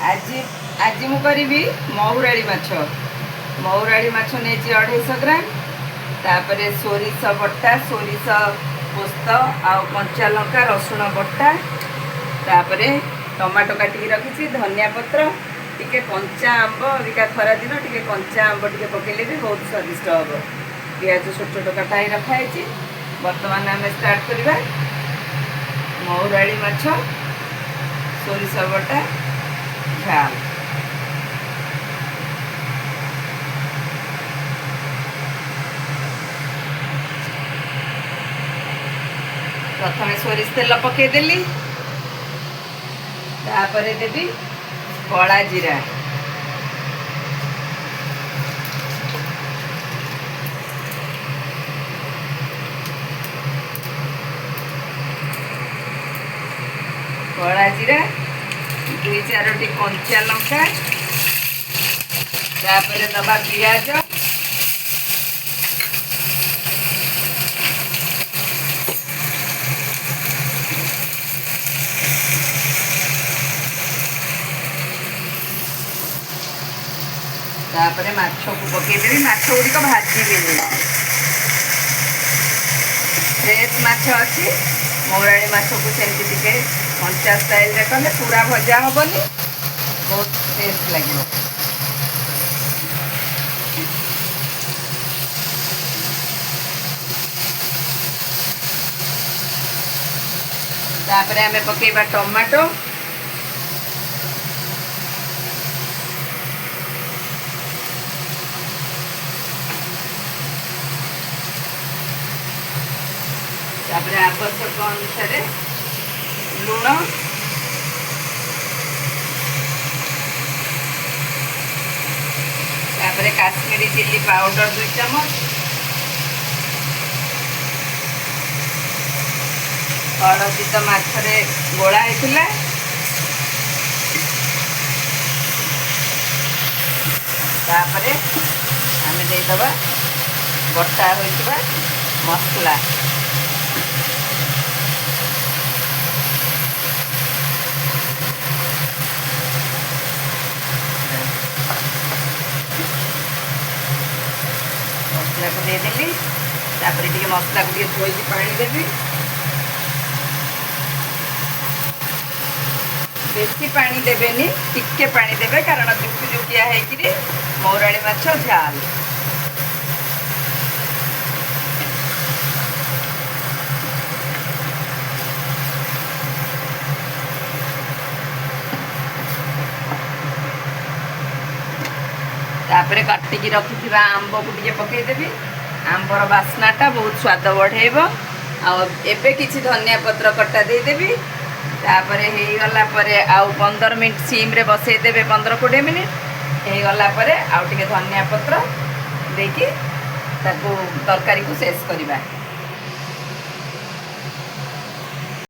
ଆଜି ଆଜି ମୁଁ କରିବି ମଉରାଳି ମାଛ। ମଉରାଳି ମାଛ ନେଇଛି 250 ଗ୍ରାମ। ତାପରେ ସୋରିଷ ବଟା, ସୋରିଷ, ପୋସ୍ତ ଆଉ କଞ୍ଚା ଲଙ୍କା, ରସୁଣ ବଟା। ତାପରେ ଟମାଟୋ କାଟିକି ରଖିଛି, ଧନିଆ ପତ୍ର, ଟିକେ କଞ୍ଚା ଆମ୍ବ। ଅବିକା ଖରା ଦିନ, ଟିକେ କଞ୍ଚା ଆମ୍ବ ଟିକେ ପକେଇଲେ ବି ବହୁତ ସ୍ୱାଦିଷ୍ଟ ହେବ। ପିଆଜ ଛୋଟ ଛୋଟ କଟା ହେଇ ରଖାହେଇଛି। ବର୍ତ୍ତମାନ ଆମେ ଷ୍ଟାର୍ଟ କରିବା ମଉରାଳି ମାଛ ସୋରିଷ ବଟା ଝାଲ। ପ୍ରଥମେ ସୋରିଷ ତେଲ ପକେଇଦେଲି। ତାପରେ ଦେବି କଳା ଜିରା। କଳା ଜିରା, ଦୁଇ ଚାରୋଟି କଞ୍ଚା ଲଙ୍କା। ତାପରେ ଦବା ପିଆଜ। ତାପରେ ମାଛକୁ ପକେଇଦେବି। ମାଛ ଗୁଡ଼ିକ ଭାଜିବିନି, ଫ୍ରେଶ୍ ମାଛ ଅଛି। ମଉରାଳି ମାଛକୁ ସେମିତି ଟିକେ କଞ୍ଚା ଷ୍ଟାଇଲରେ କଲେ ପୁରା ଭଜା ହେବନି, ବହୁତ ଟେଷ୍ଟ ଲାଗିବ। ତାପରେ ଆମେ ପକେଇବା ଟମାଟୋ। ତାପରେ ଆବଶ୍ୟକ ଅନୁସାରେ ଲୁଣ। ତାପରେ କାଶ୍ମୀରୀ ଚିଲି ପାଉଡର 2 ଚାମଚ। ହଳଦୀ ତ ମାଛରେ ଗୋଳା ହେଇଥିଲା। ତାପରେ ଆମେ ଦେଇଦେବା ବଟା ହୋଇଥିବା ମସଲା। ମସଲାକୁ ଦେଇଦେଲି। ତାପରେ ଟିକେ ମସଲାକୁ ଟିକେ ଧୋଇକି ପାଣି ଦେବି। ବେଶୀ ପାଣି ଦେବେନି, ଟିକେ ପାଣି ଦେବେ, କାରଣ ଜୁକିଜୁକିଆ ହେଇକିରି ମଉରାଳି ମାଛ ଝାଲ। ତାପରେ କାଟିକି ରଖିଥିବା ଆମ୍ବକୁ ଟିକେ ପକେଇଦେବି। ଆମ୍ବର ବାସ୍ନାଟା ବହୁତ ସ୍ୱାଦ ବଢ଼େଇବ। ଆଉ ଏବେ କିଛି ଧନିଆ ପତ୍ର କଟା ଦେଇଦେବି। ତାପରେ ହେଇଗଲା ପରେ ଆଉ 15 ମିନିଟ୍ ସିମ୍ରେ ବସେଇଦେବେ। 15-20 ମିନିଟ୍ ହେଇଗଲା ପରେ ଆଉ ଟିକେ ଧନିଆ ପତ୍ର ଦେଇକି ତାକୁ ତରକାରୀକୁ ଶେଷ କରିବା।